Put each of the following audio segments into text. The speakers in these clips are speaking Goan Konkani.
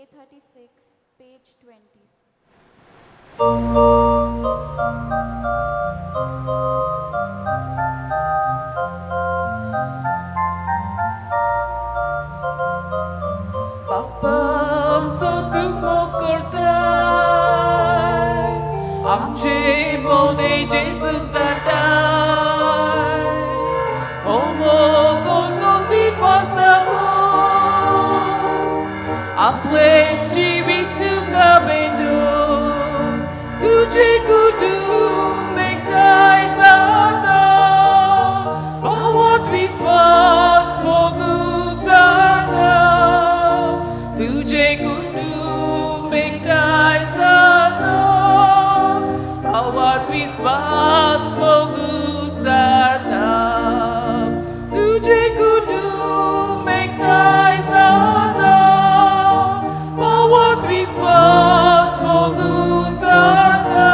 A36, page 20. बापाचो तूं मोग करताय आमचे मोने जेजू ताटाय हो मोग विश्वास आपलें जिवीत तुका भेटोवन तुजें कुटुंब एकठांय जाता भावात विस्वास मोगून जाता तुजें कुटुंब एकठांय जाता भावात विस्वास मोगून जाता तुजें कुटुंब एकठांय जाता भावात विस्वास मोगून जाता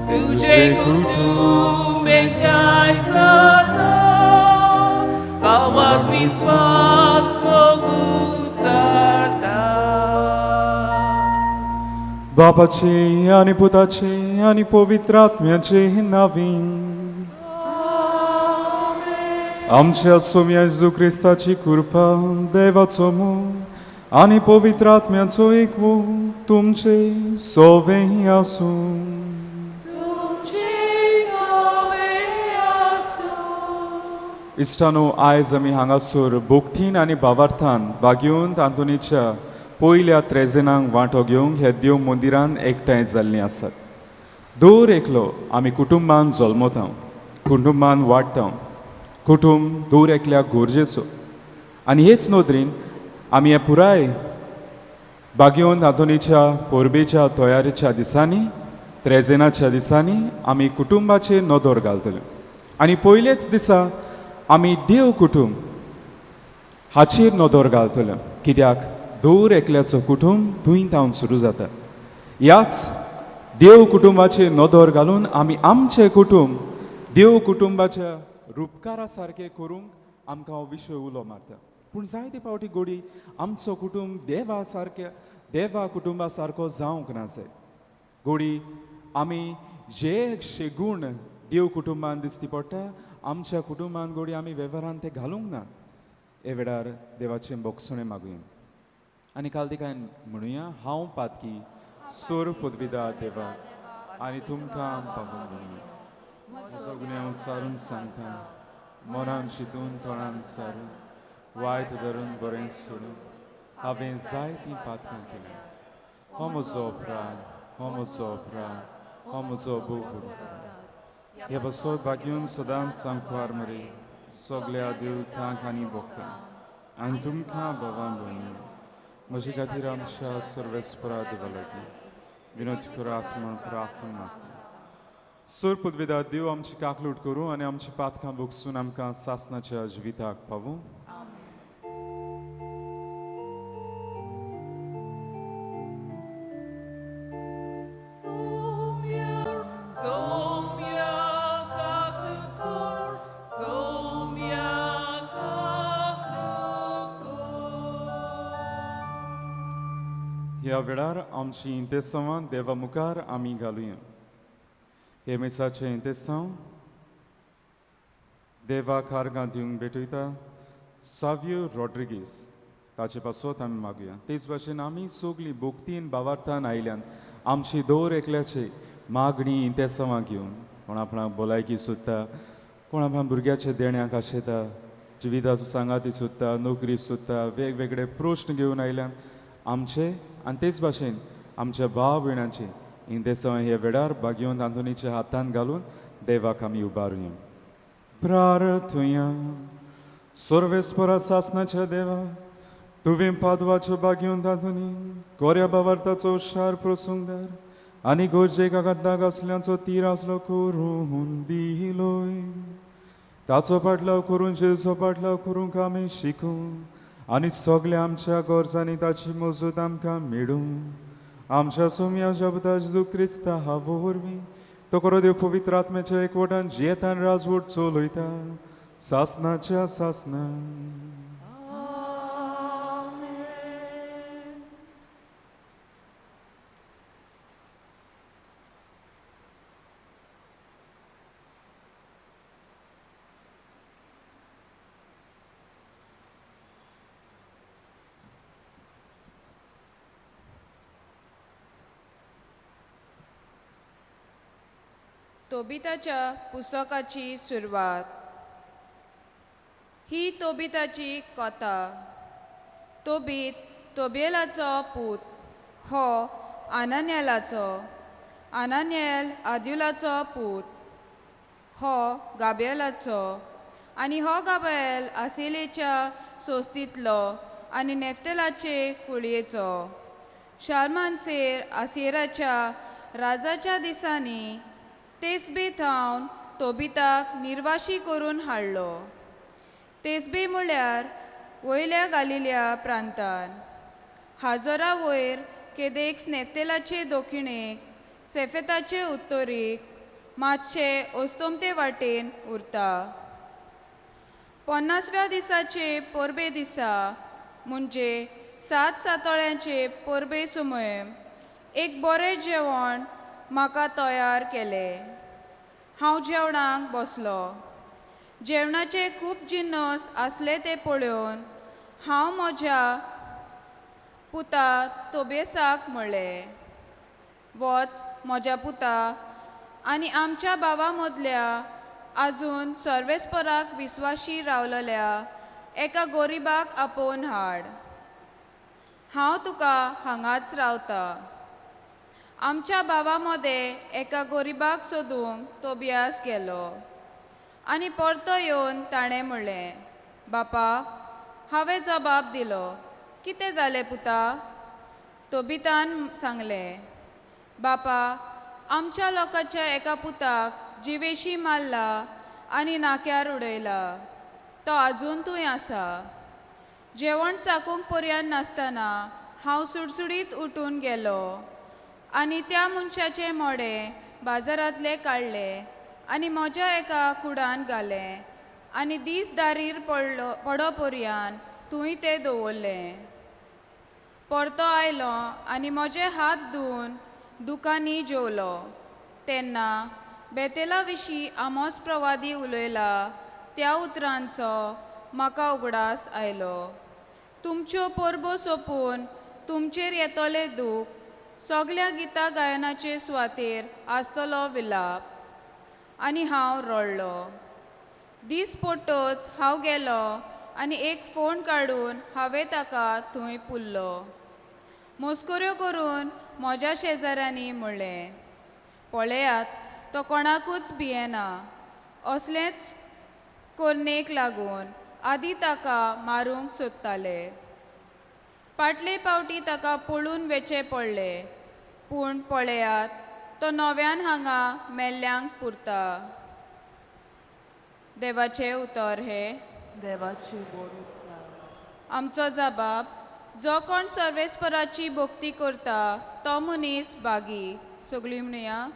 तुजें कुटुंब एकठांय जाता भावात विस्वास मोगून जाता. बापाचे आनी पुताचे आनी पवित्र आत्म्याचे नांवी. आमच्या सोम्या जेजू क्रिस्ताची कृपा, देवाचो मोग आनी पवित्र आत्म्याचो एकवो तुमचे सोवे आसूं. तुमचे सोवे आसूं. इश्टानो, आयज आमी हांगासर भक्तीन आनी भावार्थान बागेवन आंतोनीच्या पयल्या त्रेजेनाक वांटो घेवंक ह्या देव मंदिरान एकठांय जाल्लीं आसात. दर एकलो आमी कुटुंबान जल्मता, कुटुंबान वाडटा. कुटुंब दर एकल्याक गरजेचो आनी हेच नदरेन आमी हे पुराय बागेवन आंतोनीच्या परबेच्या तयारेच्या दिसांनी, त्रेजेनाच्या दिसांनी आमी कुटुंबाचेर नदर घालतले आनी पयलेच दिसा आमी देव कुटुंब हाचेर नदर घालतले, कित्याक दर एकल्याचो कुटुंब थंय तावन सुरू जाता. ह्याच देव कुटुंबाचेर नदर घालून आमी आमचें कुटुंब देव कुटुंबाच्या रुपकारा सारकें करूंक आमकां हो विशय उलो मारता. पूण जायते फावटी गोडी आमचो कुटुंब देवा सारक्या देवा कुटुंबा सारको जावंक ना जाय. गोडी आमी जे शेगूण देव कुटुंबान दिसती पडटा, आमच्या कुटुंबान गोडी आमी वेव्हारान ते घालूंक ना. हे वेळार देवाचें बोगसणें मागुया आनी काल म्हणुया, हांव पातकी सोर पदविदा देवा आनी तुमकां पावून म्हणुया म्हजो गुन्यांव सारून सांगता. मनान चिंतून, तोंडान सारून, वायट धरून, बरें सोडून हांवें जायतीं पातकां केल्या. हो म्हजो अपराध, हो म्हजो अपराध, हो म्हजो भोव अपराध. हे बसोत भाग्यून सदांच सांकवार मरे, सगल्या देवतांक आनी भोगता आनी तुमकां भावां भयणी म्हजे खातीर आमच्या सर्वेस्परा देवा लागीं विनोद करात म्हूण प्रार्थना मागता. सोर पदवेदा देव आमची काकलूट करूं आनी आमची पातकां भोगसून आमकां सासनाच्या जिविताक पावूं. सोम्या काकूट कर, सोम्या काकूट कर. ह्या वेळार आमची इंतेसांवां देवा मुखार आमी घालुया. हे मिसाचें इंतेसांव देवाक आर्गां दिवंक भेटयता सावियो रॉड्रिगीस, ताचे पासत आमी मागुया. तेच भाशेन आमी सगळीं भक्तीन भावार्थान आयल्यान आमची दर एकल्याची मागणी इंतेसांवां घेवन, कोण आपणाक भलायकी सोदता, कोण आपणा भुरग्याच्या देण्याक आशेता, जिविताचो सांगाती सोदता, नोकरी सोदता, वेगवेगळे प्रश्न घेवन आयल्यान आमचे आनी तेच भाशेन आमच्या भाव भयणांचे इंतेसांव ह्या वेळार भाग्यवंत आंतोनीच्या हातान घालून देवाक आमी उबारुया. प्रार्थुया. सर्वेस्परा सासनाच्या देवा, तुवें पादवाच्यो भाग्यवंत आंतोनी कोऱ्या भावार्थाचो शार प्रसुंदर आनी गरजेक आगांताक असल्यांचो तीर आसलो करून दिलोय. ताचो पाटलाव करून जेजूचो पाटलाव करूंक आमी शिकूं आनी सगल्या आमच्या गरजांनी ताची मजत आमकां मेळूं. आमच्या सोम्या जबदा जेजू क्रिस्ता हा वरवीं, तो करो देव पवित्र आत्म्याच्या एकवटान जियेतान राजवट चलयता सासनाच्या सासना. आमेन. तोबिताच्या पुस्तकाची सुरवात. ही तोबिताची कथा. तोबीत तोबियलाचो पूत, हो आनान्यालाचो, आनान्याल आद्युलाचो पूत, हो गाब्येलाचो, आनी हो गाब्येल आसेलेच्या सोस्तींतलो आनी नेफ्तेलाचे कुळयेचो. शालमानसेर आसेराच्या राजाच्या दिसांनी तेसबे थावन तोबिताक निर्वाशी करून हाडलो. तेसबे म्हळ्यार वयल्या गालिल्या प्रांतान हाजोरा वयर केदेक्स नेफ्तेलाचे दक्षिणेक सेफेताचे उत्तरेक मातशे ओस्तोमते वाटेन उरता. 50व्या दिसाचे परबे दिसा म्हणजे 7 सातोळ्यांचे परबे सुमय एक बरें जेवण म्हाका तयार केलें. हांव जेवणाक बसलो. जेवणाचे खूब जिन्नस आसले ते पळोवन हांव म्हज्या पुता तोबेसाक म्हणलें, वच म्हज्या पुता आनी आमच्या भावा मदल्या आजून सर्वेस्पराक विस्वाशी रावलेल्या एका गोरिबाक आपोवन हाड. हांव तुका हांगाच रावता. आमच्या भावा मदें एका गोरिबाक सोदूंक तोबियास गेलो आनी परतो येवन ताणें म्हणलें, बापा, हांवें जबाब दिलो, कितें जालें पुता? तोबितान सांगलें, बापा, आमच्या लोकांच्या एका पुताक जिवेशी मारला आनी नाक्यार उडयला. तो आजून थंय आसा. जेवण चाकूंक पर्यान नासतना हांव सुडसुडीत उठून गेलो आनी त्या मनशाचें मडें बाजारांतलें काडलें आनी म्हज्या एका कुडान घालें आनी दीस दारीर पडलो पडो पर्यान थंय तें दवरलें. परतो आयलो आनी म्हजे हात धुवन दुकांनी जेवलो. तेन्ना बेतेला विशीं आमोस प्रवादी उलयला त्या उतरांचो म्हाका उगडास आयलो. तुमच्यो परबो सोंपून तुमचेर येतलें दूख, सगल्या गितां गायनाचे सुवातेर आसतलो विलाप. आनी हांव रडलो. दीस पडटच हांव गेलो आनी एक फोण काडून हांवें ताका थंय पुरलो. मस्कऱ्यो करून म्हज्या शेजाऱ्यांनी म्हणलें, पळयात, तो कोणाकूच भियेना. असलेंच कोरणेक लागून आदी ताका मारूंक सोदताले. फाटले पावटी ताका पळून वेचें पडलें, पूण पळयात, तो नव्यान हांगा मेल्ल्यांक पुरता. देवाचें उतर हें. देवाचे गोड उपकार. आमचो जबाब, जो कोण सर्वेस्पराची भक्ती करता तो मनीस बागी. सगळीं म्हणया,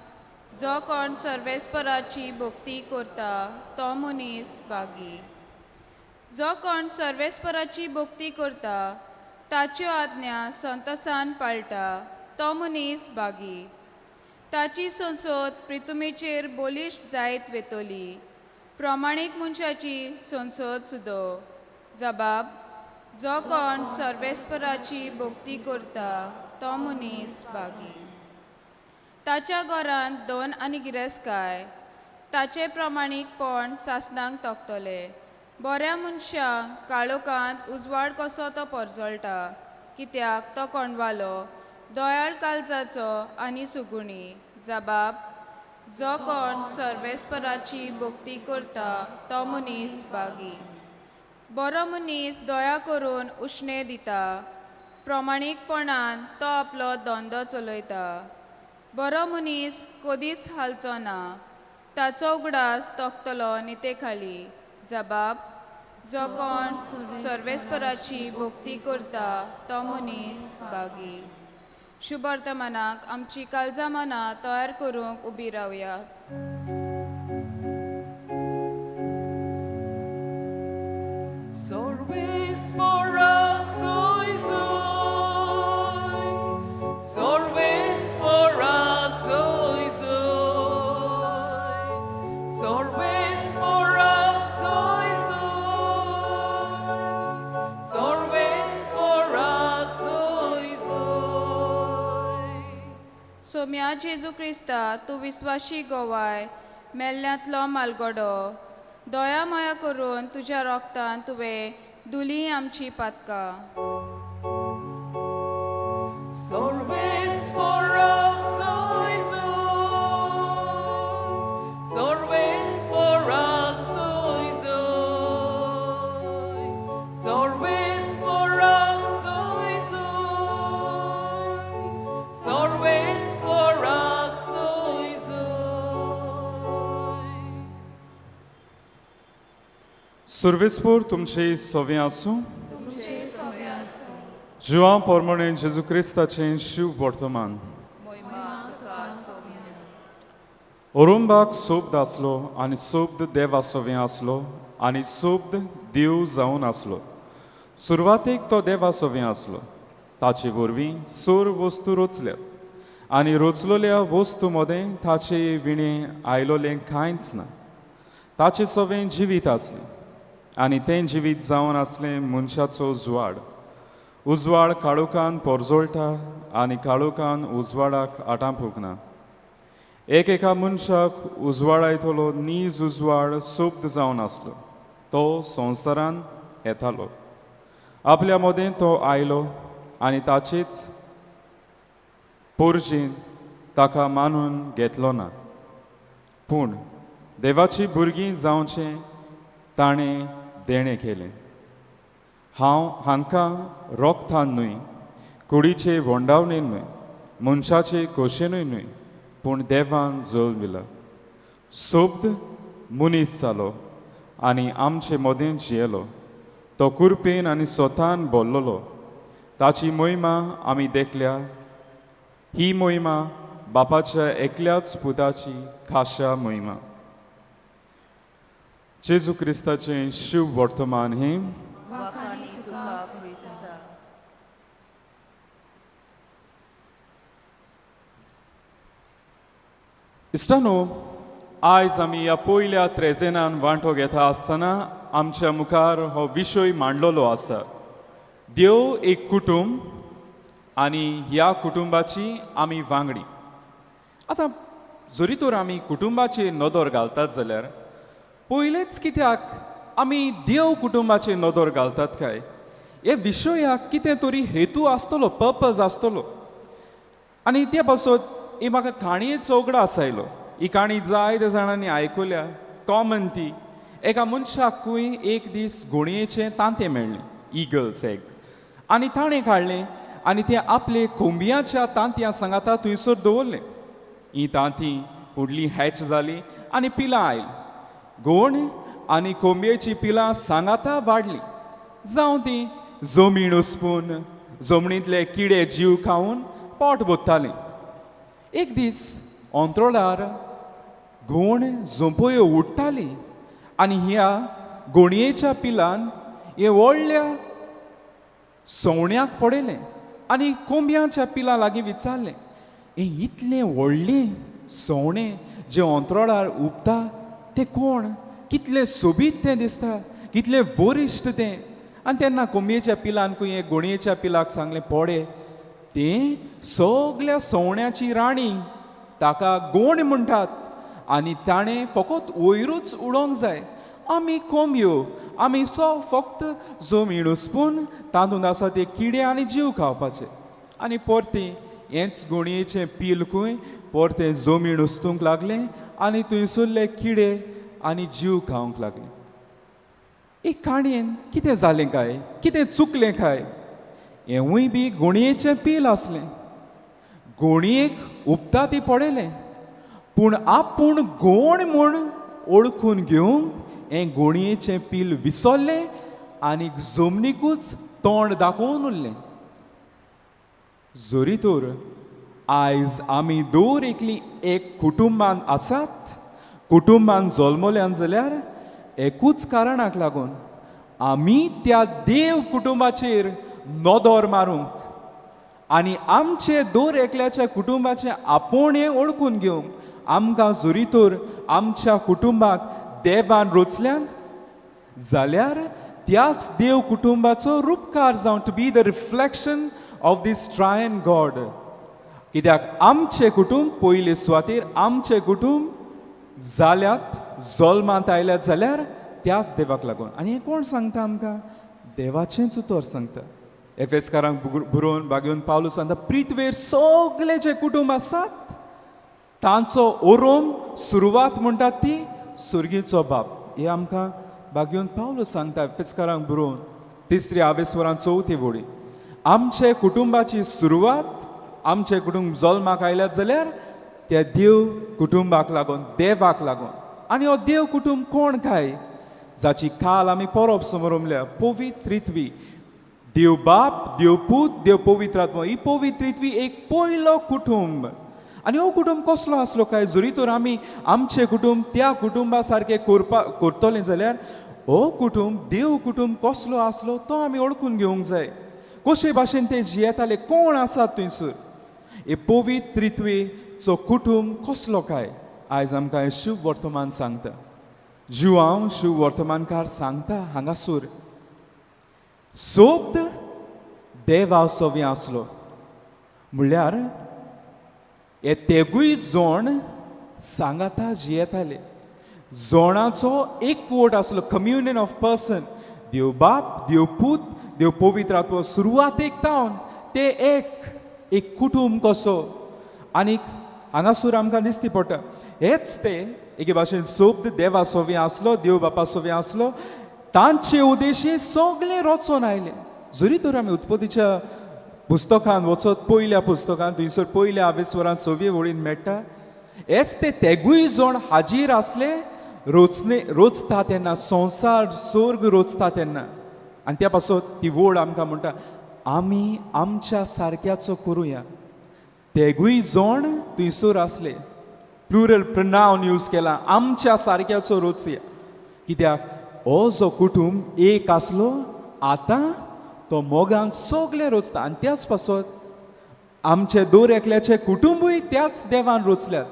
जो कोण सर्वेस्पराची भक्ती करता तो मनीस बागी. जो कोण सर्वेस्पराची भक्ती करता ताच्यो आज्ञा संतोसान पाळटा तो मनीस बागी. ताची संसद प्रितुमेचेर बलिश्ट जायत वेतली. प्रमाणीक मनशाची संसद सुदो. जबाब, जो कोण सर्वेस्पराची भक्ती करता तो मनीस बागी. ताच्या घरांत दोन आनी गिरेस्तकाय ताचे प्रमाणीकपण सासणाक तोखतले. बऱ्या मनशांक काळोखांत उजवाड कसो तो परजळटा, कित्याक तो कोंडवालो, दयाळ काळजाचो आनी सुगुणी. जबाब, जो कोण सर्वेस्पराची भक्ती करता तो मनीस बागी. बरो मनीस दया करून उश्णें दिता, प्रमाणीकपणान तो आपलो धंदो चलयता. बरो मनीस कदीच हालचो ना, ताचो उगडास तोखतलो निते खाली. जबाब, जो कोण सर्वेस्पराची भक्ती करता तो मनीस बागी. शुभवर्तमानाक आमची काळजां मनां तयार करूंक उबी रावया. सोम्या जेजू क्रिस्ता, तूं विस्वाशी गोवाय मेल्ल्यांतलो मालगडो दया माया करून तुज्या रोगतान तुवें धुली आमची पातकां. सर्वेस्पराक जोय जोय, सर्वेस्पराक जोय जोय, सर्वेस्पराक जोय जोय, सर्वेस्पराक जोय जोय. सुर्वेस्पोर तुमचे सोवे आसूं. जुआं पोरमोणे जेजू क्रिस्ताचें शिव वर्तमान. ओरुंबाक सोब्द आसलो आनी सोब्द देवा सोवे आसलो आनी सोब्द देव जावन आसलो. सुरवातेक तो देवा सोवे आसलो. ताचे वरवीं सोर वस्तू रोचल्यात आनी रोचलोल्या वस्तू मदें ताचे विणें आयलोलें कांयच ना. ताचे सोवें जिवीत आसलें आनी तें जिवीत जावन आसलें मनशाचो उजवाड. उजवाड काळोखान पोरजोळटा आनी काळोखान उजवाडाक आटापूंक ना. एक एका मनशाक उजवाडायतलो नीज उजवाड सोब्द जावन आसलो. तो संवसारान येतालो. आपल्या मदें तो आयलो आनी ताचेच पोरजेन ताका मानून घेतलो ना, पूण देवाची भुरगीं जावचें ताणें देणें केलें. हांव हांकां रोगतान न्हय, कुडीचे व्हंडावणेन न्हय, मनशाचे खोशेनूय न्हय, पूण देवान जल्म दिला. सोब्द मनीस जालो आनी आमचे मदें जियेलो. तो कुरपेन आनी स्वतान बोल्लोलो. ताची मोहिमा आमी देखल्या. ही मोहिमा बापाच्या एकल्याच पुताची खाशा मोहिमा. जेजू क्रिस्ताचें शिव वर्तमान हें. वाखाणी तुका क्रिस्ता. इश्टानो, आयज आमी ह्या पयल्या त्रेजेनान वांटो घेता आसतना आमच्या मुखार हो विशय मांडलेलो आसा, देव एक कुटुंब आनी ह्या कुटुंबाची आमी वांगडी. आतां जरी तर आमी कुटुंबाचेर नदर घालतात जाल्यार पयलेच कित्याक आमी देव कुटुंबाचेर नदर घालतात काय? हे विशयाक कितें तरी हेतू आसतलो, पर्पज आसतलो. आनी ते पासत ही म्हाका काणयेचो उगडास आयलो. ही काणी जायते जाणांनी आयकुल्या, कॉमन ती. एका मनशाकूय एक दीस घोणयेचें तांतें मेळ्ळें, इगल्स एग, आनी ताणें काडलें आनी तें आपले कोंबयाच्या तांतयां सांगाता थंयसर दवरलें. ही तांतीं फुडलीं हॅच जालीं आनी पिलां आयलीं. गोण आनी कोंबयेचीं पिलां सांगाता वाडलीं. जावं ती जमीन उसपून जमनींतले किडे जीव खावन पोट भरतालीं. एक दीस अंत्रोळार घोण झोंपयो उडटाली आनी ह्या गोणयेच्या पिलान हे व्हडल्या सवण्याक पळयलें आनी कोंबयांच्या पिलां लागीं विचारलें, हें इतलें व्हडलें सवणें जें अंत्रोळार उबता तें कोण? कितलें सोबीत तें दिसता, कितलें वरिश्ट तें. आनी तेन्ना कोंबयेच्या पिलान खंय गोणयेच्या पिलाक सांगलें, पळय तें सगल्या सवण्याची राणी, ताका गोण म्हणटात आनी ताणें फकत वयरूच उडोवंक जाय. आमी कोंबयो, आमी सो फक्त जमीन उसपून तातूंत आसा ते किडे आनी जीव खावपाचे. आनी परती हेंच गोणयेचें पील खंय परतें जमीन उसतूंक लागलें आनी थंयसरले किडे आनी जीव खावंक लागले. एक काणयेन कितें जालें काय, कितें चुकलें काय? हेंवूय बी गोणयेचें पील आसलें. गोणयेक उपता ती पळयलें, पूण आपूण गोण म्हूण ओळखून घेवंक हें गोणयेचें पील विसरलें आनी जमनीकूच तोंड दाखोवन उरलें. जरी तर आयज आमी दर एकली एक कुटुंबान आसात, कुटुंबान जल्मल्यान जाल्यार एकूच कारणाक लागून आमी त्या देव कुटुंबाचेर नदर मारूंक आनी आमचे दर एकल्याच्या कुटुंबाचें आपूण हें ओळखून घेवंक आमकां जरी तर आमच्या कुटुंबाक देवान रोचल्यान जाल्यार त्याच देव कुटुंबाचो रुपकार जावन, to be the reflection of this triune God. कित्याक आमचें कुटुंब पयले सुवातेर, आमचें कुटुंब जाल्यात, जल्मांत आयल्यात जाल्यार त्याच देवाक लागून. आनी हें कोण सांगता आमकां? देवाचेंच उतर सांगता. एफेसकारांक बरोवन बागेवन पावलू सांगता, प्रिथवेर सगळे जे कुटुंब आसात तांचो ओरोम सुरवात म्हणटात ती सुर्गीचो बाप. हे आमकां बागेवन पावलू सांगता एफेसकारांक बरोवन तिसरी आवेस्वरान चवथी वळी. आमचे कुटुंबाची सुरवात, आमचे कुटुंब जल्माक आयल्यात जाल्यार त्या देव कुटुंबाक लागून, देवाक लागून. आनी हो देव कुटुंब कोण काय, जाची काल आमी परब समरमल्या, पवित्र त्रित्वी, देव बाप, देव पूत, देव पवित्र आत्मो. ही पवित्र त्रित्वी एक पयलो कुटुंब. आनी हो कुटुंब कसलो आसलो काय, जरी तर आमी आमचें कुटुंब त्या कुटुंबा सारकें करतलें जाल्यार हो कुटुंब देव कुटुंब कसलो आसलो तो आमी वळखून घेवंक जाय. कशे भाशेन ते जियेताले, कोण आसात थंयसर, हे पवित्र त्रित्वेचो कुटुंब कसलो काय, आयज आमकां हें शुभ वर्तमान सांगता. जुआंव शुभ वर्तमानकार सांगता हांगासर सोब्द देवा सोवी आसलो, म्हणल्यार हे तेगूय जोण सांगाता जियेताले. जोणाचो एकवट आसलो, कम्युनियन ऑफ पर्सन. देव बाप, देव पूत, देव पवित्र आत्मो सुरवातेक तावन ते एक एक कुटुंब कसो. आनीक हांगासर आमकां दिसती पडटा हेच ते एके भाशेन सोब्द देवा सोवी आसलो, देव बापा सोवी आसलो, तांचे उद्देशी सगळे रचोन आयले. जरी तर आमी उत्पत्तीच्या पुस्तकान वचत, पयल्या पुस्तकान थंयसर पयल्या आवेस्वरान सव्ये वळीन मेळटा, हेच ते तेगूय जण हाजीर आसले रोचने रोचता तेन्ना, संवसार स्वर्ग रोचता तेन्ना. आनी त्या पासत ती वळ आमकां म्हणटा, आमी आमच्या सारक्याचो करुया. तेगूय जण थंयसर आसले, प्लुरल प्रनावन यूज केला, आमच्या सारक्याचो रोचया. कित्याक हो जो कुटुंब एक आसलो, आतां तो मोगान सगळे रोचता. आनी त्याच पासत आमचे दर एकल्याचे कुटुंबूय त्याच देवान रोचल्यात.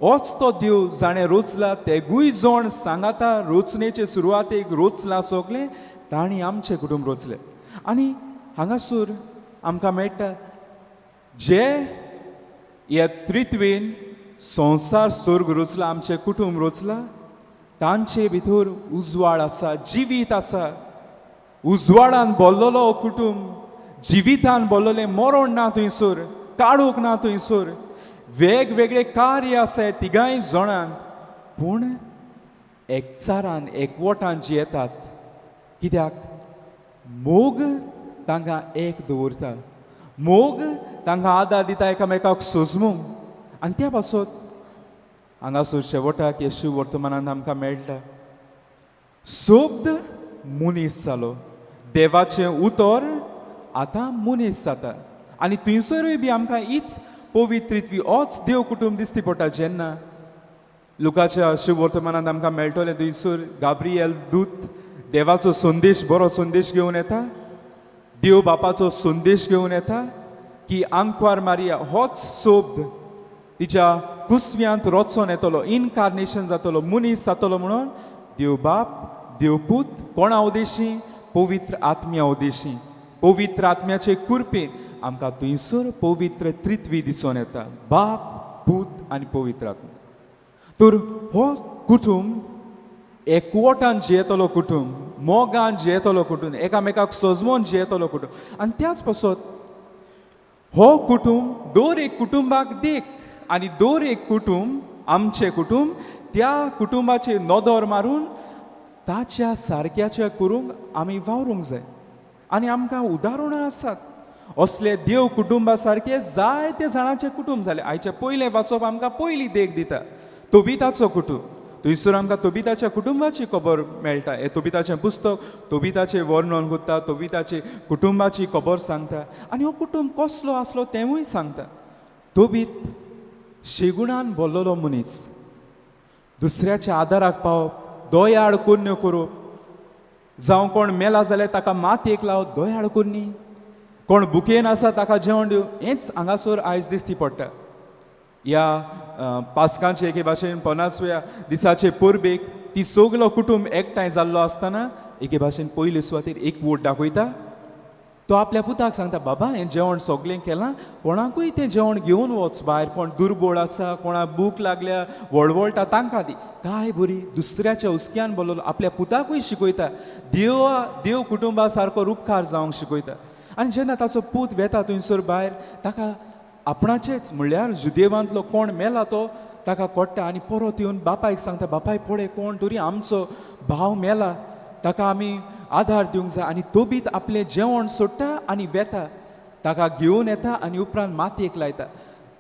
होच तो देव जाणें रोचला, तेगूय जण सांगाता रोचणेचे सुरवातेक रोचला सगळें, तांणी आमचें कुटुंब रोचलें. आनी हांगासर आमकां मेळटा जे ह्या त्रित्वेन संवसार स्वर्ग रोचला, आमचें कुटुंब रोचला, तांचे भितर उजवाड आसा, जिवीत आसा. उजवाडान बोल्लोलो कुटुंब, जिवितान बोल्लोलें, मरण ना थंयसर, काळोख ना थंयसर, वेगवेगळे कार्य आसा तिगांय जाणांक, पूण एकचारान एकवटान जियेतात. कित्याक मोग तांकां एक दवरता, मोग तांकां आदार दिता एकामेकाक सोजमूंक. आनी त्या पासत हांगासर शेवटाक येशू वर्तमानान आमकां मेळटा, सोब्द मनीस जालो, देवाचें उतर आतां मनीस जाता. आनी थंयसरूय बी आमकां हीच पवित्र त्रित्वी, होच देव कुटुंब दिसती पडटा. जेन्ना लुकाच्या शुभ वर्तमानांत आमकां मेळटलें, थंयसर गाब्रियल दूत देवाचो संदेश, बरो संदेश घेवन येता, देव बापाचो संदेश घेवन येता की आंकवार मारिया होच सोब्द तिच्या कुसव्यांत रचोन येतलो, इनकार्नेशन जातलो, मनीस जातलो म्हणून देव बाप, देव पूत कोणा उद्देशी, पवित्र आत्म्या उद्देशी, पवित्र आत्म्याचे कृपेन आमकां थंयसर पवित्र त्रित्वी दिसून येता, बाप, पूत आनी पवित्र आत्मा. तर हो कुटुंब एकवटान जियेतलो कुटुंब, मोगान जियेतलो कुटुंब, एकामेकाक सजमोन जियेतलो कुटुंब. आनी त्याच पासत हो कुटुंब दर एक कुटुंबाक देख, आनी दर एक कुटुंब आमचें कुटुंब त्या कुटुंबाचेर नदर मारून ताच्या सारक्याच्या करूंक आमी वावरूंक जाय. आनी आमकां उदाहरणां आसात असले देव कुटुंबा सारके जायते जाणांचे कुटुंब जाले. आयचें पयलें वाचप आमकां पयली देख दिता, तोबिताचो कुटुंब. थंयसर आमकां तोबिताच्या कुटुंबाची खबर मेळटा. हें तोबिताचें पुस्तक तोबिताचें वर्णन करता, तोबिताचे कुटुंबाची खबर सांगता, आनी हो कुटुंब कसलो आसलो तेंवूय सांगता. तोबीत शेगुणान बोल्लोलो मनीस, दुसऱ्याच्या आदाराक पावप, दयाळ कोन्न्यो करप, जावं कोण मेला जाल्यार ताका मातयेक लावप, दयाळ कोन्नी, कोण भुकेन आसा ताका जेवण दिवप, हेंच हांगासर आयज दिसती पडटा. ह्या पास्कांचे एके भाशेन 50व्या दिसाचे परबेक ती सगलो कुटुंब एकठांय जाल्लो आसतना एके भाशेन पयले सुवातेर एकवट दाखयता. तो आपल्या पुताक सांगता, बाबा हें जेवण सगळें केलां, कोणाकूय तें जेवण घेवन वच भायर, कोण दुर्बळ आसा, कोणाक भूक लागल्या, वळवळटा, तांकां दी. काय बरी दुसऱ्याच्या हुस्क्यान बोललो आपल्या पुताकूय शिकयता, देव कुटुंबा सारको रुपकार जावंक शिकयता. आनी जेन्ना ताचो पूत वेता थंयसर भायर, ताका आपणाचेच म्हणल्यार जुदेवांतलो कोण मेला तो ताका कोट्टा आनी परत येवन बापायक सांगता, बापाय पळय कोण तरी आमचो भाव मेला, ताका आमी आधार दिवंक जाय. आनी तोबीत आपलें जेवण सोडटा आनी वेता, ताका घेवन येता आनी उपरांत मातयेक लायता.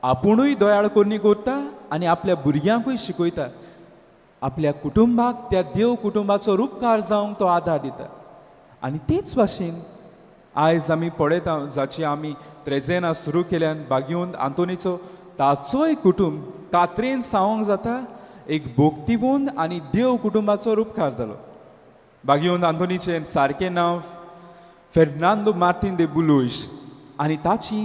आपुणूय दयाळ करणी करता आनी आपल्या भुरग्यांकूय शिकयता. आपल्या कुटुंबाक त्या देव कुटुंबाचो रुपकार जावंक तो आधार दिता. आनी तेच भाशेन आयज आमी पळयता जाची आमी त्रेजेना सुरू केल्यान बागयोन आंतोनीचो ताचोय कुटुंब कात्रेन सावंक जाता एक भोक्तिवंत आनी देव कुटुंबाचो रुपकार जालो. बागयोन आंतोनीचें सारकें नांव फेर्नांदो मार्तीन दे बुलूज आनी ताची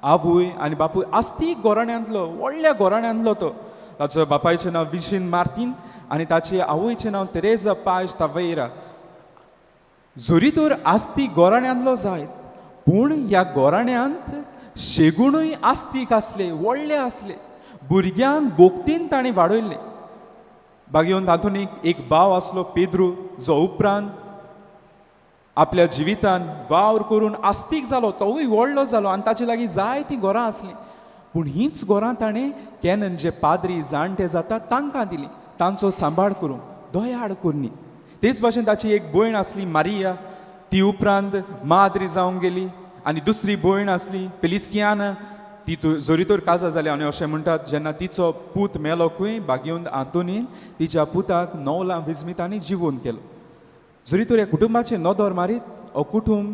आवय आनी बापूय आस्तीक घराण्यांतलो, व्हडल्या घराण्यांतलो तो. ताचो बापायचें नांव विशीन मार्तीन आनी ताचे आवयचें नांव तेरेजा पायज तावेरा. जरी तर आस्तीक घराण्यांतलो जायत, पूण ह्या घराण्यांत शेगुणूय आस्तीक आसले, व्हडले आसले. भुरग्यांक भोक्तीन ताणें वाडयल्लें. बागयोन तातूंत एक भाव आसलो पेद्रू, जो उपरांत आपल्या जिवितान वावर करून आस्तीक जालो, तोवूय व्हडलो जालो आनी ताचे लागीं जायतीं घरां आसलीं. पूण हींच घरां ताणें कॅनन जे पाद्री जाणटे जाता तांकां दिलीं, तांचो सांबाळ करूंक, दयाळ करणी. तेच भाशेन ताची एक भयण आसली मारिया, ती उपरांत माद्री जावंक गेली. आनी दुसरी भयण आसली फेलिसियाना, ती जरी तर काजार जाली आनी अशें म्हणटात जेन्ना तिचो पूत मेलो खंय बागयोन आंतोनीन तिच्या पुताक नवलां विजमितांनी जिवोवन केलो. जरी तर ह्या कुटुंबाचेर नदर मारीत हो कुटुंब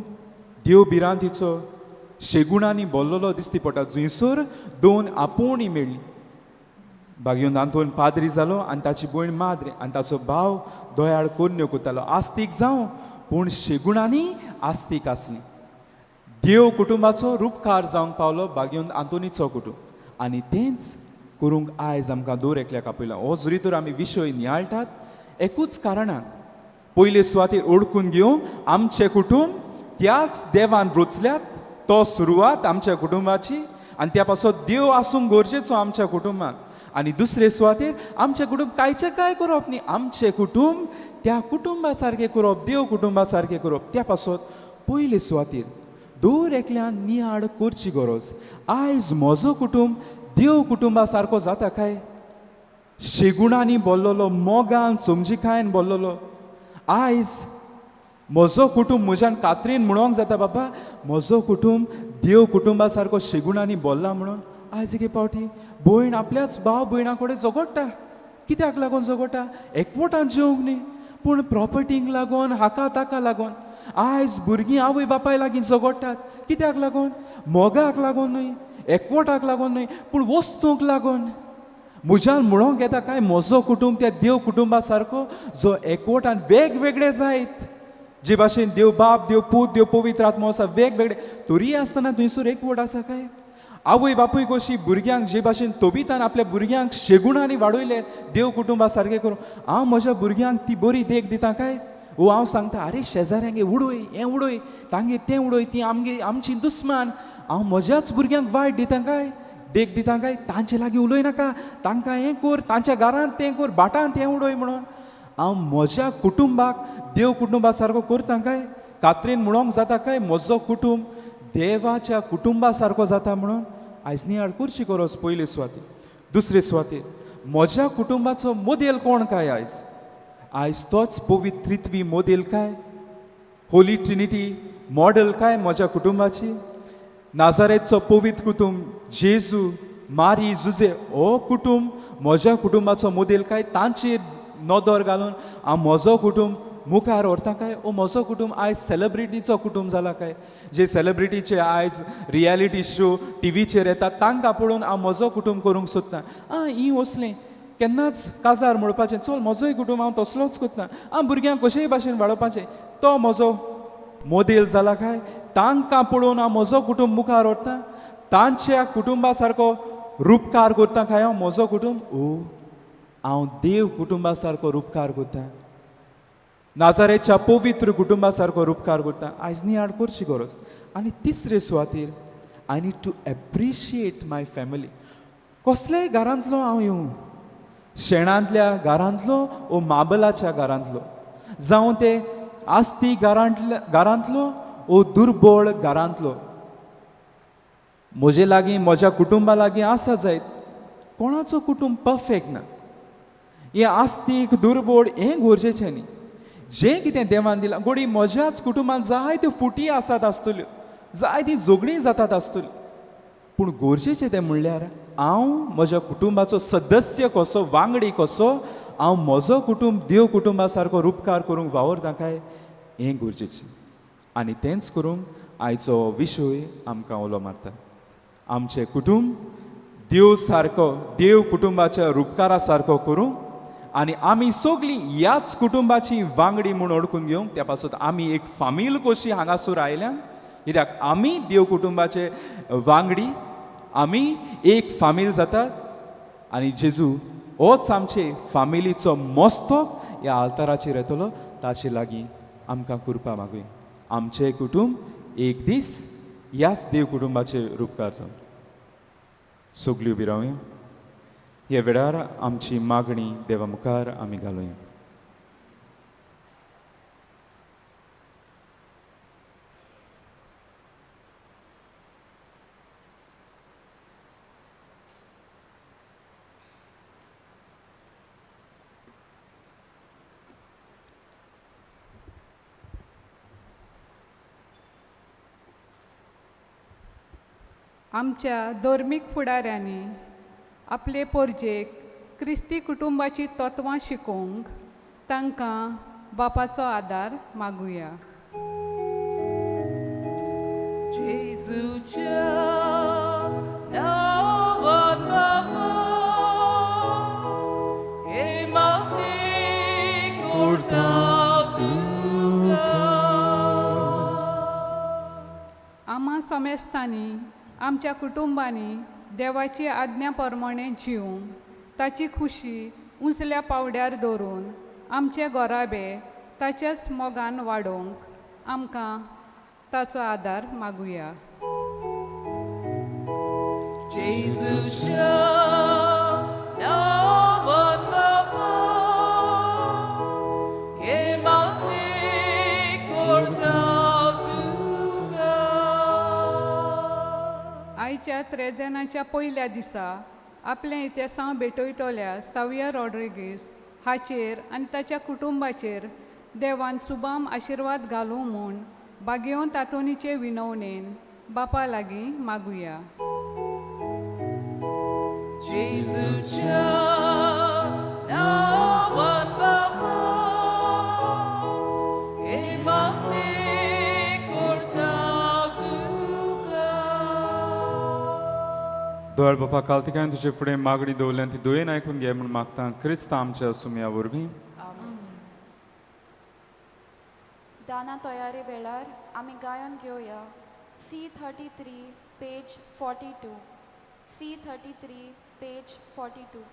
देव भिरांतीचो शेगुणांनी भरलेलो दिसती पडटा, जंयसर दोन आपोवणी मेळ्ळी. बागयोन आंतोन पाद्री जालो आनी ताची भयण माद्री आनी ताचो भाव दयाळ कोन्न्यो करतालो. आस्तीक जावं पूण शेगुणांनी आस्तीक आसली. देव कुटुंबाचो रुपकार जावंक पावलो बागयोन आंतोनीचो कुटुंब. आनी तेंच करूंक आयज आमकां दर एकल्याक आपयला. हो जरी तर आमी विशय नियाळटात एकूच कारणान, पयले सुवातेर ओळखून घेवंक आमचें कुटुंब त्याच देवान रचल्यात, तो सुरवात आमच्या कुटुंबाची आनी त्या पासत देव आसूंक गरजेचो आमच्या कुटुंबान. आनी दुसरे सुवातेर आमचें कुटुंब कांयचें कांय करप न्ही, आमचें कुटुंब त्या कुटुंबा सारकें करप, देव कुटुंबा सारकें करप. त्या पासत पयले सुवातेर दर एकल्यान नियाळ करची गरज. आयज म्हजो कुटुंब देव कुटुंबा सारको जाता काय? शेगुणांनी भरलेलो, मोगान समजिकायेन भरलेलो. आयज म्हजो कुटुंब म्हज्यान कात्रेन म्हणोंक जाता, बाबा म्हजो कुटुंब देव कुटुंबा सारको शेगुणांनी भरला म्हणून. आयज एके फावटी भयण आपल्याच भाव भयणा कडेन झगडटा. कित्याक लागून झगडटा? एकवटान जेवंक न्ही, पूण प्रॉपर्टींक लागून, हाका ताका लागून. आयज भुरगीं आवय बापाय लागीं झगडटात. कित्याक लागून? मोगाक लागून न्हय, एकवटाक लागून न्हय, पूण वस्तूंक लागून. म्हज्यान म्हणोंक येता काय म्हजो कुटुंब त्या देव कुटुंबा सारको जो एकवटान वेगवेगळे जायत, जे भाशेन देव बाप, देव पूत, देव पवित्र आत्मो आसा वेगवेगळे, तरीय आसतना थंयसर एकवट आसा काय? आवय बापूय कशी भुरग्यांक जे भाशेन तोबितान आपल्या भुरग्यांक शेगुणांनी वाडयले देव कुटुंबा सारकें करूं, हांव म्हज्या भुरग्यांक ती बरी देख दिता काय? ओ हांव सांगता, आरे शेजाऱ्यांगे उडय, हें उडय, तांगे तें उडय, ती आमगे आमची दुस्मान. हांव म्हज्याच भुरग्यांक वायट दिता काय, देख दिता काय? तांचे लागीं उलय नाका, तांकां हें कर, तांच्या घरांत तें कर, भाटांत हें उडय म्हणून. हांव म्हज्या कुटुंबाक देव कुटुंबा सारको करता काय? कात्रेन म्हणोंक जाता काय म्हजो कुटुंब देवाच्या कुटुंबा सारको जाता म्हणून? आयज नियाळ करची गरज पयले सुवातेर. दुसरे सुवातेर म्हज्या कुटुंबाचो मोदेल कोण काय आयज? आयज तोच पवित्र त्रित्वी मोदेल काय? होली ट्रिनिटी मॉडल काय म्हज्या कुटुंबाची? नाजारेतचो पवित्र कुटुंब, जेजू, मारी, जुजे, हो कुटुंब म्हज्या कुटुंबाचो मोदेल काय? तांचेर नदर घालून हांव म्हजो कुटुंब मुखार व्हरता काय? ओ म्हजो कुटुंब आयज सेलेब्रिटीचो कुटुंब जाला काय? जे सेलेब्रिटीचे आयज रियलिटी शो टिवीचेर येता तांकां पळोवन हांव म्हजो कुटुंब करूंक सोदता. आं ही वसलीं केन्नाच काजार म्हणपाचें, चल म्हजोय कुटुंब हांव तसलोच करता, आं भुरग्यांक कशेय भाशेन वाडोवपाचें, तो म्हजो मोदेल जाला काय? तांकां पळोवन हांव म्हजो कुटुंब मुखार व्हरता, तांच्या कुटुंबा सारको रुपकार करता काय हांव म्हजो कुटुंब? ओ हांव देव कुटुंबा सारको रुपकार करता. नाजारेच्या पवित्र कुटुंबा सारको रुपकार करता आयज नियाळ करची गरज. आनी तिसरे सुवातेर I need to appreciate my family. कसलेय घरांतलो हांव येवं, शेणांतल्या घरांतलो ओ माबलाच्या घरांतलो, जावं ते आस्ती घरांतलो ओ दुर्बळ घरांतलो, म्हजे लागीं म्हज्या कुटुंबा लागीं आसा जायत, कोणाचो कुटुंब परफेक्ट ना. हें आस्तीक दुर्बळ हें गरजेचें न्ही. जें कितें देवान दिलां, घोडी म्हज्याच कुटुंबांत जायत्यो फुटी आसात आसतल्यो, जायतीं झगडीं जातात आसतलीं, पूण गरजेचें तें म्हणल्यार हांव म्हज्या कुटुंबाचो सदस्य कसो, वांगडी कसो, हांव म्हजो कुटुंब देव कुटुंबा सारको रुपकार करूंक वावरता काय हें गरजेचें. आनी तेंच करूंक आयचो विशय आमकां उलो मारता. आमचें कुटुंब देव सारको, देव कुटुंबाच्या रुपकारा सारको करूंक आनी आमी सगळीं ह्याच कुटुंबाची वांगडी म्हूण ओळखून घेवंक, त्या पासत आमी एक फामील कशी हांगासर आयल्या, कित्याक आमी देव कुटुंबाचे वांगडी, आमी एक फामील जातात आनी जेजू होच आमचे फामिलीचो मस्तक ह्या आल्ताराचेर येतलो. ताचे लागीं आमकां कृपा मागुया. आमचें कुटुंब एक दीस ह्याच देव कुटुंबाचे रुपकार जावं. सगळीं उबी रावया. ह्या वेळार आमची मागणी देवा मुखार आमी घालुया. आमच्या धर्मीक फुडाऱ्यांनी आपले पोरजेक क्रिस्ती कुटुंबाची तत्वां शिकोवंक तांकां बापाचो आदार मागुया. जेजूच्या नांवान बाबा हे मागणें करता तुका. आमा समेस्तांनी आमच्या कुटुंबांनी देवाची आज्ञा प्रमाणें जिवंक, ताची खुशी उंचल्या पावड्यार दवरून आमचे गोराबे ताच्याच मोगान वाडोवंक आमकां ताचो आदार मागुया. जेजूच्या नांवान बाबा हे मागणें करता तुका. आयच्या त्रेजेनाच्या पयल्या दिसा आपलें इतिहासांव भेटयतल्या साविया रॉड्रिगीस हाचेर आनी ताच्या कुटुंबाचेर देवान सुबाम आशिर्वाद घालूं म्हूण बागेवन तातोनीचे विनवणेन बापा लागीं मागुया. जेजूच्या नांवान बाबा हे मागणें करता तुका. दयाळ बापा, कालतिकायन तुजे फुडें मागणी दवरल्यान ती दयेन आयकून घे म्हूण मागता क्रिस्त आमच्या सुमया वरवीं. दाना तयारी वेळार आमी गायन घेवया. C33 page 42, C33 page 42.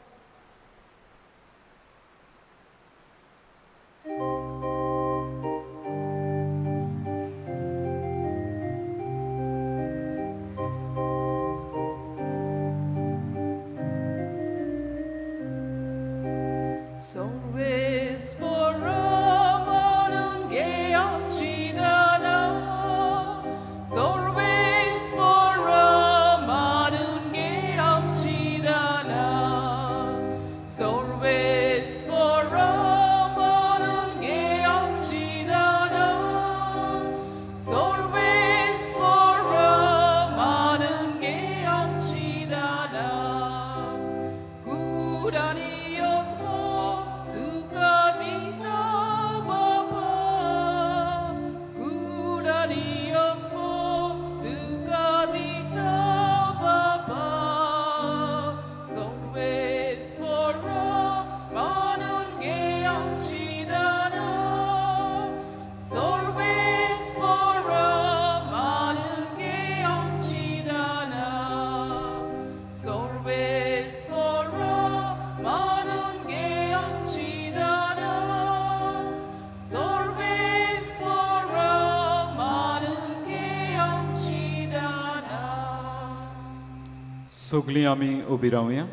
सगळीं आमी उबी रावया.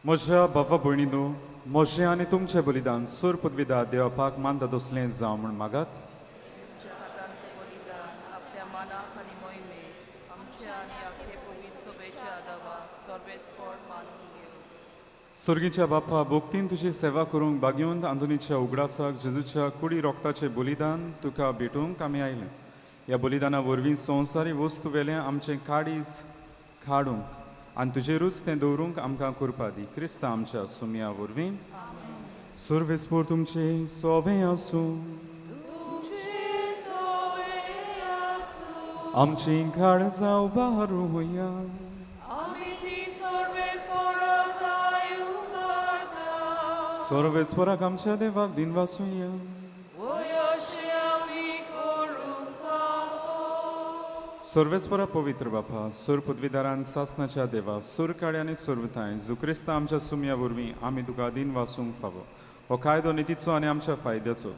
म्हज्या बाबा भयणीनो, म्हजें आनी तुमचें बलिदान सूर पदवीदार देवपाक मानता तसलें जावं म्हूण मागात. तुमच्या हातांतलें बलिदान आपल्या मानाक आनी मोहिमेक आमच्या आनी आखे पवित्र सभेच्या आदावाक सर्वेस्पर मानून घेवं. सर्गीच्या बापा, भोक्तीन तुजी सेवा करूंक बागेवन आंतोनीच्या उगडासाक जेजूच्या कुडी रोगताचें बलिदान तुका भेटूंक आमी आयले. ह्या बलिदाना वरवीं संवसारी वस्तू वेलें आमचें काडीज काडूंक आनी तुजेरूच तें दवरूंक आमकां कृपा दी, क्रिस्ता आमच्या सुमया वरवीं. सर्वेस्पर तुमचें सोवें आसूं. आमचीं काळजां उबारुया. आमी ती सर्वेस्पराक उबारता. सर्वेस्पराक आमच्या देवाक दिनवासुया. सर्वेस्परा पवित्र बापा, सुर पदवीदारान सासनाच्या देवा, सुर काड्या आनी सुरताय जो क्रिस्ता आमच्या सुमया वरवीं आमी तुका दिन वासूंक फावो. हो कायदो नितीचो आनी आमच्या फायद्याचो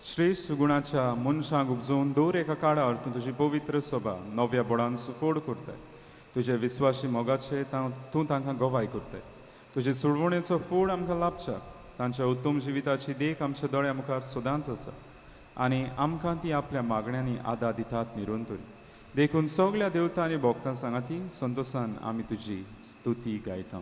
श्रेश्ठ गुणाच्या मनशांक उपजोवन दवर एका काळार तूं तुजी पवित्र सभा नव्या बोडान सुफोड करताय. तुजे विस्वाशी मोगाचे तूं तांकां गवाय करताय. तुजे सुडवणेचो फोड आमकां लाभच्या तांच्या उत्तम जिविताची देख आमच्या दोळ्या मुखार सदांच आसा आनी आमकां ती आपल्या मागण्यांनी आदार दितात निरंतर. देखून सगल्या देवता आनी भोक्तां सांगाती संतोसान आमी तुजी स्तुती गायता.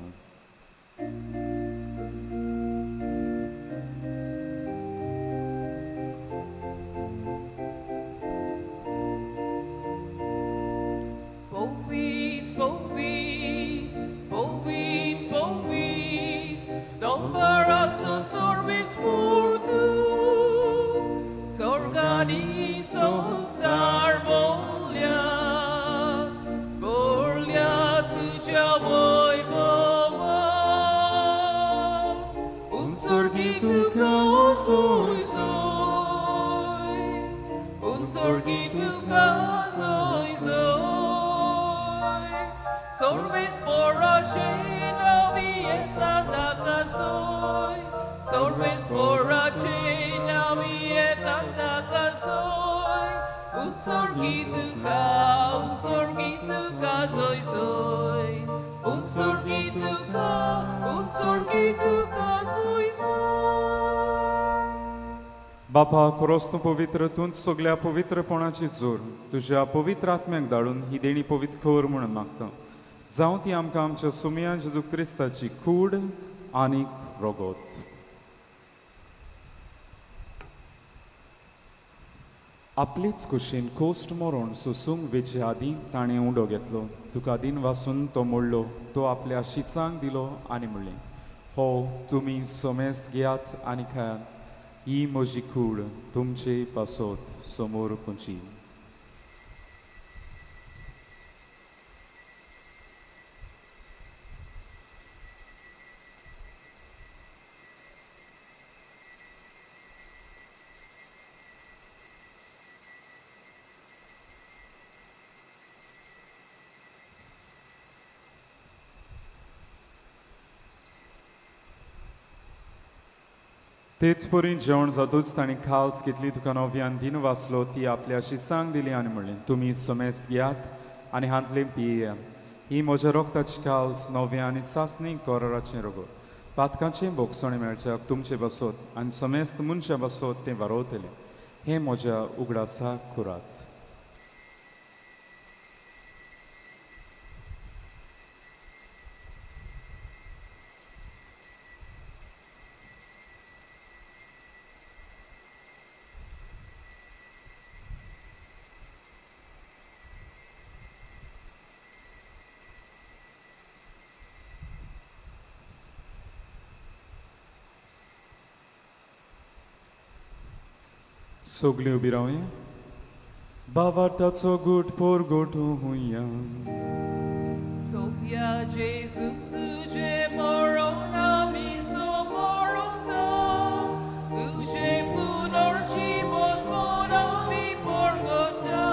Povid, povid, povid, povid, Dombarazzo sorbis murtu, Sorgani sonsar bolya, bolya tuja voi bova, Un sorgi tu soi soi, un sorgi tu soi soi, Sorbis foracina vieta takasoi, Sorbis foracina vieta takasoi, Un sorgituka zoi zoi, Un sorgituka zoi zoi. बापा, खरोच तूं पवित्र, तूंच सगल्या पवित्रपणाची जोर. तुज्या पवित्र आत्म्याक धाडून ही देणी पवित्र कर म्हणून मागता. जावं ती आमकां आमच्या सुमया जेजू क्रिस्ताची कूड आनी रगत. आपलेच कुशीन कोस्ट मरोण सोसूंक वेचे आदीं ताणें उंडो घेतलो. तुका दिन वासून तो मोडलो, तो आपल्या शिसांक दिलो आनी म्हणलें, हो तुमी सोमेस घेयात आनी खायात, ही म्हजी कूड तुमचे पासत समोर पुंची. तेच परी जेवण जातूच ताणें खाल्स घेतली, तुका नव्यान दिन वाचलो, ती आपल्या शिसांक दिली आनी म्हणलें, तुमी सोमेस घेयात आनी हांतलें पियेया, ही म्हज्या रोगताची खाल्स नव्या आनी सासणी कराराचें रोगत. पातकाचें भोगसणें मेळच्याक तुमचे बसत आनी समेस्त मनशां बसत तें वारोवतलें. हें म्हज्या उगडासाक करात. सगळीं उबी रावया. बावार्थाचो गूट पोर गोठुया. Sophia Jesu तुझे मरण आमी समोरता, तुझे पुनर्जीवन म्हूण आमी परगटा,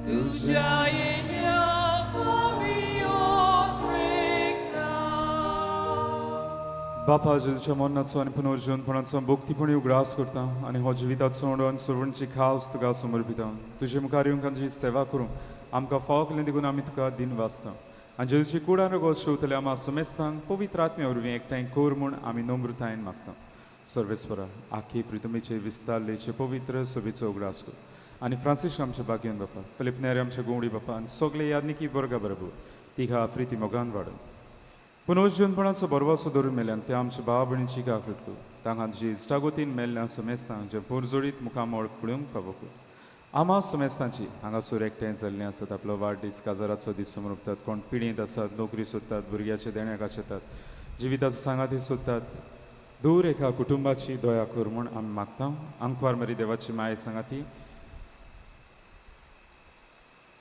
तुज्या येण्याक आमी उद्रेकता. बापा जेजूच्या मरणाचो आनी पुनर्जीवनपणाचो भक्तीपणी उगडास करता आनी हो जिविताचो उडो आनी सर्वणची खास तुका समर्पिता. तुजे मुखार येवंक आनी तुजी सेवा करूंक आमकां फावो केलें देखून आमी तुका दिन वाचता आनी जेजूची कुडान रगत शेवतले आमा सुमेस्तांक पवित्र आत्म्या वरवीं एकठांय कर म्हूण आमी नम्रतायेन मागता. सर्वेस्परा आखी प्रितुमेचे विस्तारलेचे पवित्र सभेचो उगडास कर आनी फ्रांसीस आमच्या बागेन बापा, फिलीप नेरी आमच्या गोवडी बापा आनी सगळे यादनिकी वर्गा बरोबर तिघा प्रिती मोगान वाडून पुनर्जीवनपणाचो बरवासो धरून मेल्यान ते आमच्या भाव भयणीची काकूट कर. तांकां तुजी इश्टागोतीन मेल्ल्या सुमेस्तांक जे पोरजोडीत मुखामळ पळोवंक फावो कर. आमा सुमेस्तांची हांगासर एकठांय जाल्लीं आसात, आपलो वाडदीस काजाराचो दीस समर्पतात, कोण पिळयेंत आसात, नोकरी सोदतात, भुरग्याचे देण्याक आशेतात, जिविताचो सांगाती सोदतात, दूर एका कुटुंबाची दया कर म्हूण आमी मागता. आंकवार मरी देवाची माये सांगाती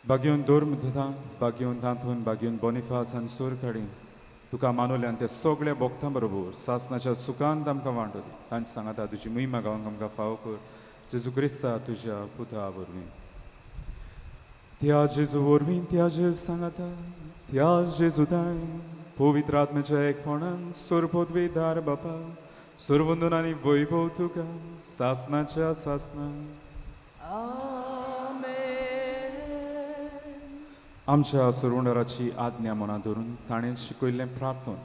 बागेवन धर्म दिता, बागेवन तांतून बागेवन बोनिफास आनी सोर काडी तुका मानवल्यान ते सगळ्या भोगतां बरोबर सासनाच्या सुखान आमकां वांटो दी. तांचे सांगाता तुजी महिमा गावंक आमकां फावो कर. जेजू क्रिस्ता तुज्या पुता वरवीं. त्या जेजू वरवीं, त्या जेजू सांगाता, त्या जेजू दाय पवित्र आत्म्याच्या एकपणान सर्वपदवीदार बापा सर्वंदन आनी वैभव तुका सासनाच्या सासना. आमच्या सरवंडराची आज्ञा मनां धरून ताणें शिकयल्लें प्रार्थन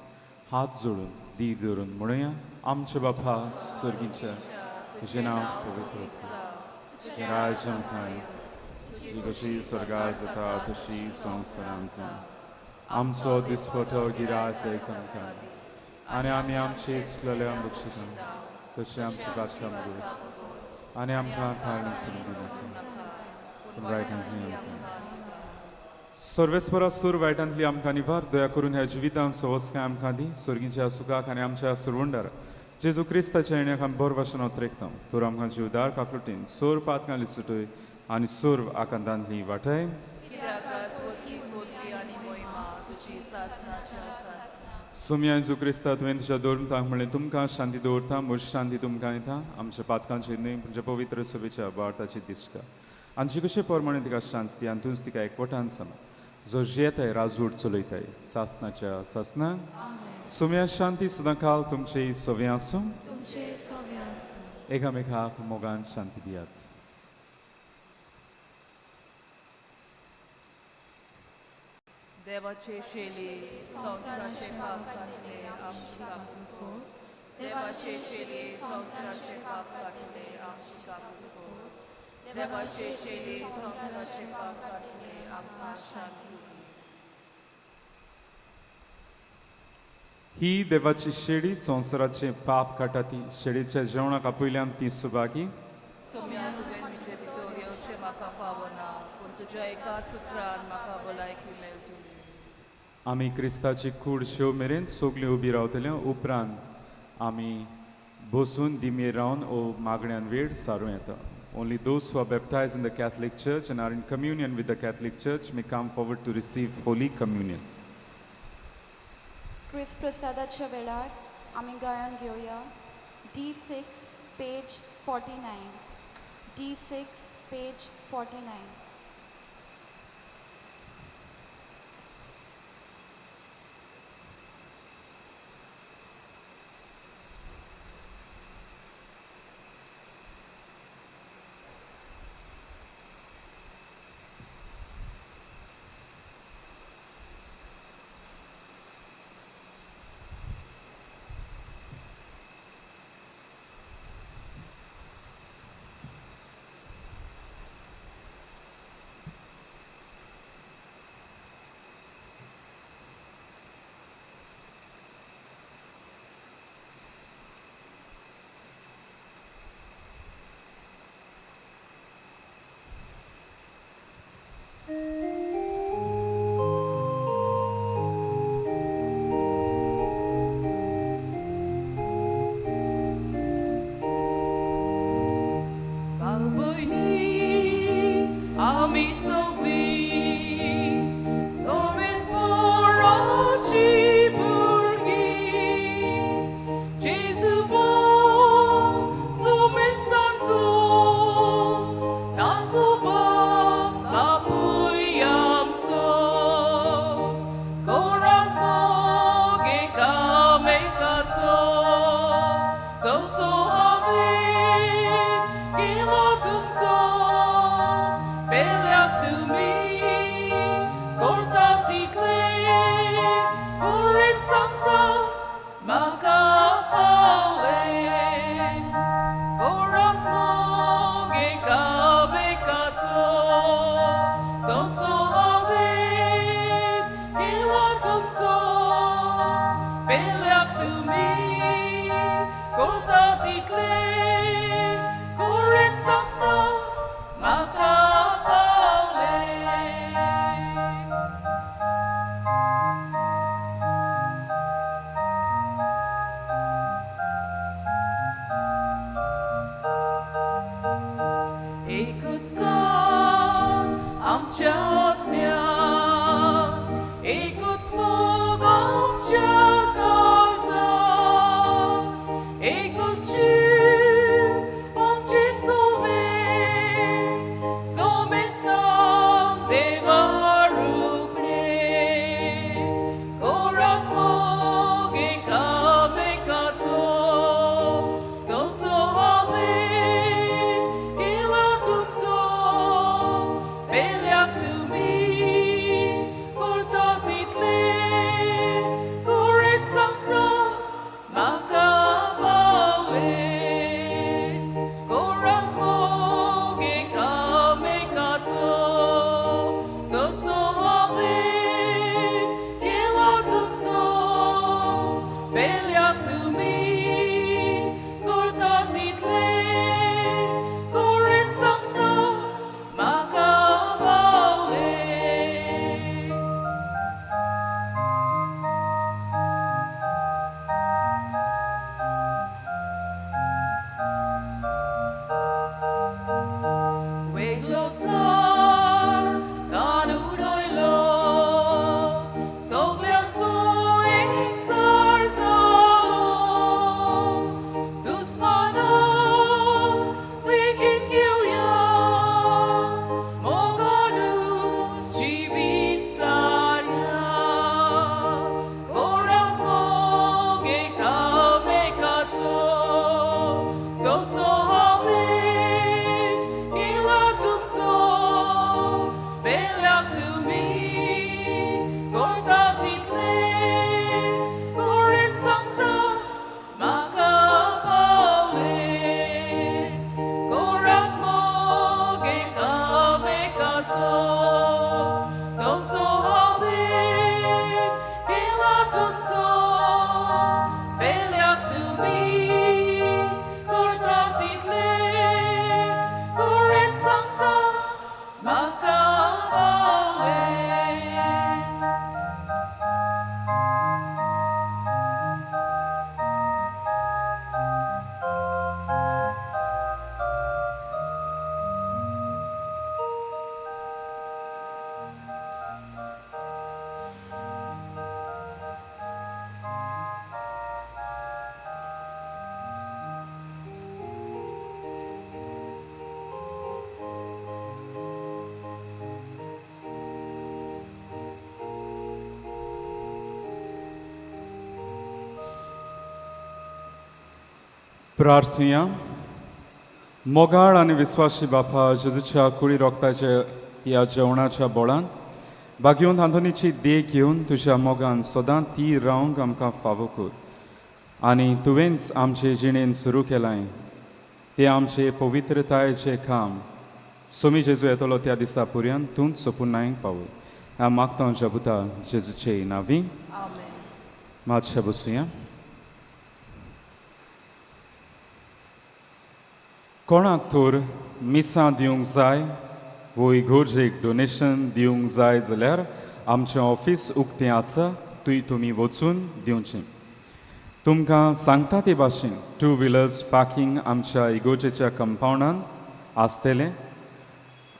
हात जोडून दी धरून म्हणुया. आमच्या बापा सर्गीच्या तुजें नांव पवित्र आसा, तुजें राज्य आमकां येवं, तुजी कशी स्वर्गार जाता तशी संवसारांत जावं. आमचो दिसपटो गिराज आयज आमकां आनी आमी आमचे चुकलेल्या बक्षिसां तशें आमची बादशाह दोस आनी आमकां थारण करून दिनाका पूण वायटांतली आमकां सर्वेस्परा सूर वायटांतली आमकां निवार. दया करून ह्या जिवितान सवस्काय आमकां दी. सर्गीच्या सुखाक आनी आमच्या सुरवंडार जेजू क्रिस्ताच्या येण्याक आमी बरो भाशेन ओतरेकता. तर आमकां जिवदार काकलुटीन सोर पातकांली सुटय आनी सोर आकांतांतली वाटय. सोम्या जेजू क्रिस्ता तुवें तुज्या धर्मतांक म्हणलें तुमकां शांती दवरता, म्हजी शांती तुमकां दिता. आमच्या पातकांची न्हय पूण पवित्र सभेच्या भारताची दिश्टा आनी कशे प्रमाणे तिका शांती आनी तूंच तिका एकवटान समा जो जियेताय राजवट चलयताय सासनाच्या सासना. सोम्या शांती सदां काल तुमचे सवे आसूं. एकामेकाक मोगान शांती दियात. देवाचे शेली संवसाराचे पाप काडले आमची काकूट कर. देवाचे शेली संवसाराचे पाप काडले आमची काकूट कर. देवाचे शेली संवसाराचे पाप काडले आमकां शांती दी. ही देवाची शेडी संवसाराचे पाप काडटा ती शेडीच्या जेवणाक आपयल्यान ती सुभागी. सोम्या तुवें म्हजे भितर येवचें म्हाका फावना पूण तुज्या एकाच उतरान म्हाका भलायकी मेळटली. आमी क्रिस्ताची कूड शेव मेरेन सगळीं उबी रावतले उपरांत आमी बसून दिमेर रावन ओ मागण्यान वेळ सारूं येता. Only those who are baptized in the Catholic Church and are in communion with the Catholic Church may come forward to receive Holy Communion. क्रिस्त प्रसादाच्या वेळार आमी गायन घेवया. D6 page 49. D6 page 49. Go round, go, प्रार्थुया. मोगाळ आनी विस्वाशी बापा, जेजूच्या कुडी रोगताच्या ह्या जेवणाच्या बोळान बागेवन आंतोनीची देख घेवन तुज्या मोगान सदां ती रावंक आमकां फावो कर आनी तुवेंच आमचे जिणेन सुरू केलां तें आमचे पवित्रतायेचें काम सोमी जेजू येतलो त्या दिसा पुर्यान तूंच सोपून नायक पावय. हांव मागता जबुता जेजूचे नावी. आमेन. मातशें बसुया. कोणाक तर मिसां दिवंक जाय वो इगोर्जेक डोनेशन दिवंक जाय जाल्यार आमचें ऑफीस उक्तें आसा, थंय तुमी वचून दिवचें. तुमकां सांगता ते भाशेन टू व्हिलर्स पार्कींग आमच्या इगोर्जेच्या कंपावंडान आसतलें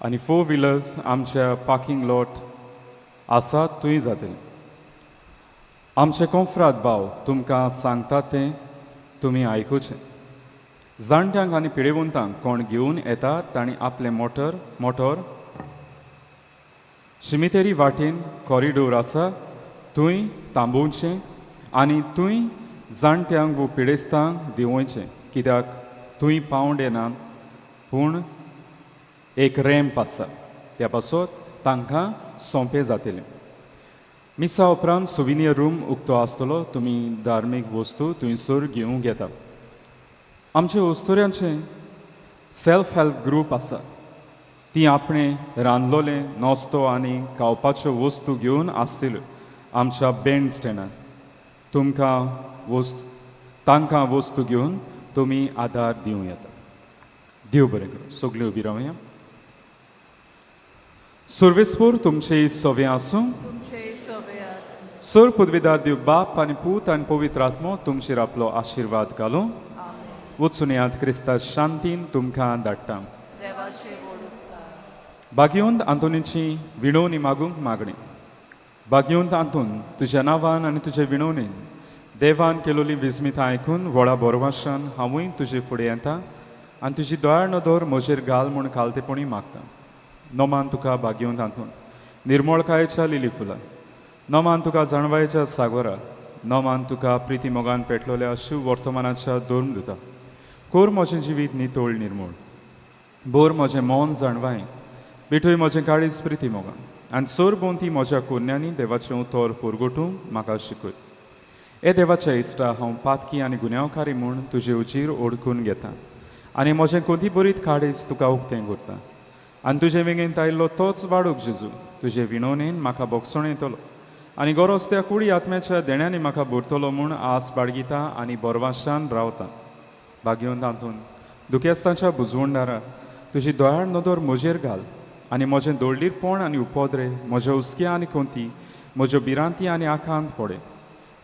आनी फोर व्हिलर्स आमच्या पार्कींग लॉट आसा थंय जातलें. आमचे कोंफ्राद भाव तुमकां सांगता तें तुमी आयकुचें. जाणट्यांक आनी पिडेवंतांक कोण घेवन येता तांणी आपलें मोटोर शिमितेरी वाटेन कॉरिडोर आसा थंय थांबोवचें आनी थंय जाणट्यांक वो पिडेस्तांक दिवोवचें, कित्याक थंय पावंड येना पूण एक रॅम्प आसा, त्या पासत तांकां सोंपें जातलें. मिसा उपरांत सुविनियर रूम उक्तो आसतलो, तुमी धार्मीक वस्तू थंयसर घेवंक येता. आमचे वस्तुऱ्यांचे सेल्फ हेल्प ग्रूप आसा, ती आपणें रांदलोलें नोस्तो आनी खावपाच्यो वस्तू घेवन आसतल्यो आमच्या बँड स्टँडार. तुमकां वस्तू तांकां वस्तू घेवन तुमी आदार दिवं येता. देव बरें करूं. सगळीं उबी रावया. सुर्वेस्पूर तुमचे सवे आसूं. तुमचे सवे आसूं. सर पदवीदार देव बाप आनी पूत आनी पवित्र आत्मो तुमचेर आपलो आशिर्वाद घालूं. आमेन. वचून याद क्रिस्ता शांतीन तुमकां धाडटा. देवाचे व्हड उपकार. बागेवंत आंतोनीची विणवणी मागूंक मागणी. बागेवंत आंतोन, तुज्या नांवान आनी तुजे विणवणेन देवान केलोली विस्मितां आयकून व्हडा बोरवाशान हांवूय तुजे फुडें येता आनी तुजी दयाळ नदर म्हजेर घाल म्हूण खालतेपणी मागता. नमान तुका बागेवंत आंतोन, निर्मळकायेच्या लिली फुलां, नमान तुका जाणवायेच्या सागोरा, नमान तुका प्रिती मोगान पेटलोल्या शिव वर्तमानाच्या धर्म दिता. कोर म्हजें जिवीत नितळ निर्मूळ, बोर म्हजें मन जाणवाय, बिठूय म्हजें काळीज प्रिती मोगान आनी सोर भोंवती म्हज्या कोन्यांनी देवाचें उतर पुरगोटूंक म्हाका शिकय. हे देवाच्या इश्टा, हांव पातकी आनी गुन्यांवकारी म्हूण तुजे उजीर ओडकून घेता आनी म्हजें कोती बरीत काळीज तुका उक्तें करता आनी तुजे वेंगेंत आयिल्लो तोच वाडूक जेजू तुजे विणवणेन म्हाका बोगसण येतलो आनी गरज त्या कुडी आत्म्याच्या देण्यांनी म्हाका भरतलो म्हूण आस बाळगिता आनी बोरवाशान रावता. बागेवन तातूंत दुखेस्तांच्या बुजवणदारा तुजी दयाळ नदर म्हजेर घाल आनी म्हजें दोळडीरपण आनी उपद्रे, म्हज्या हुस्क्या आनी कोंती, म्हज्यो भिरांती आनी आकांत पडे.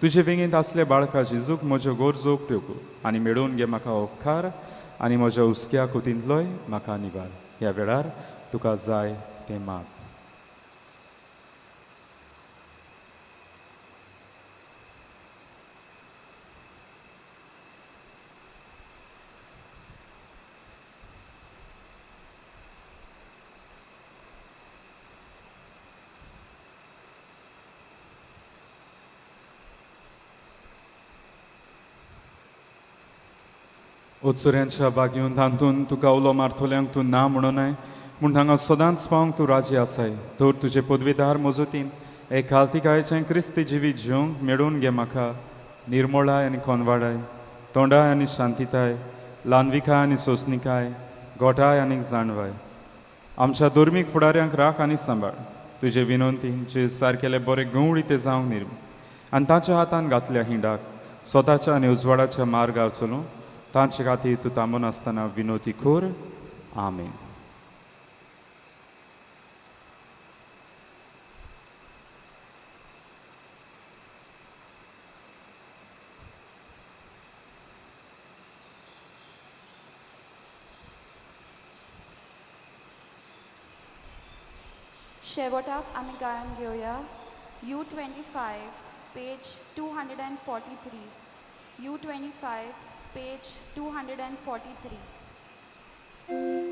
तुजे वेंगेंत आसले बाळका जेजूक म्हज्यो गरजो उक्त्यो कर आनी मेळोवन घे म्हाका उपकार आनी म्हज्या हुस्क्या कोतींतलोय म्हाका निवार. ह्या वेळार तुका जाय तें माग. उत्सुऱ्यांच्या बागेवन तांतून तुका उलो मारतल्यांक तूं ना म्हणूनय पूण हांगा सदांच पावंक तूं राजी आसाय. तर तुजे पदवीदार मजतीन एक खालतिकायेचें क्रिस्ती जिवीत जिवंक मेळोवन घे म्हाका निर्मोळाय आनी कोनवाडाय, तोंडाय आनी शांतिताय, ल्हानविकाय आनी सोंसणिकाय, गोठाय आनी जाणवाय. आमच्या धर्मीक फुडाऱ्यांक राख आनी सांबाळ. तुजे विनंती जे सारकेले बरे गंवळी ते जावंक निर्म आनी ताच्या हातान घातल्या हिंडाक स्वताच्या आनी उजवाडाच्या मार्गार चलूं तांचे खातीर तूं थांबून आसतना विनोती कर. आमेन. शेवटाक आमी गायन घेवया. U25 page 243. U25 page 243.